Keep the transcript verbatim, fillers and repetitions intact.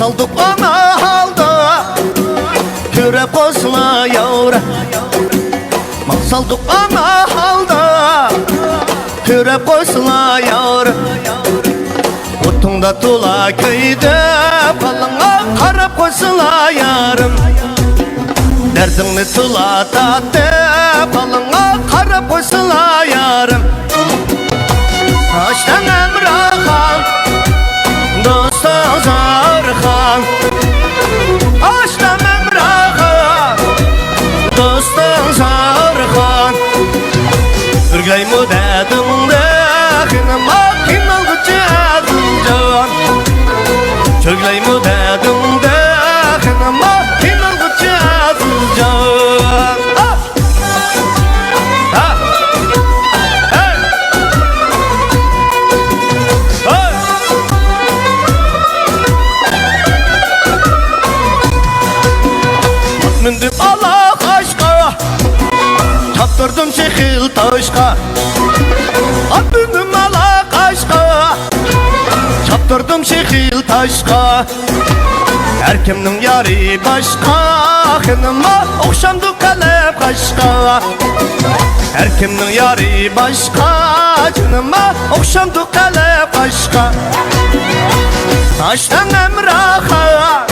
سالدۇق ئانا ھالدا، كۆرۈپ قويسىلا يارىم. ماڭا سالدۇق ئانا ھالدا، كۆرۈپ قويسىلا يارىم. ئوتۇڭدا تولا كۆيدۈم، بالىڭغا قاراپ قويسىلا يارىم. دەردىڭنى تولا تارتتىم، بالىڭغا قاراپ قويسىلا يارىم. ئاشنام ھەمراخان، دوستۇم زارخان. ئاشنام ھەمراخان، دوستۇم زارخان. ئۆرگىلەيمۇ دەردىڭدە، خېنىما قىينالغۇچە ئەزىزجان. ئۆرگىلەيمۇ دەردىڭدە، خېنىما قىينالغۇچە ئەزىزجان. ھا! ھا! ھەي! ھەي! ئات مىندىم ئالا قاشقا، چاپتۇردۇم شېخىل تاشقا. ئات مىندىم ئالا قاشقا، چاپتۇردۇم شېخىل تاشقا. ھەر كىمنىڭ يارى باشقا، خېنىما ئوخشامدۇ قەلب قاشقا. ھەر كىمنىڭ يارى باشقا، جېنىما ئوخشامدۇ قەلب قاشقا. ئاشنام ھەمراخان،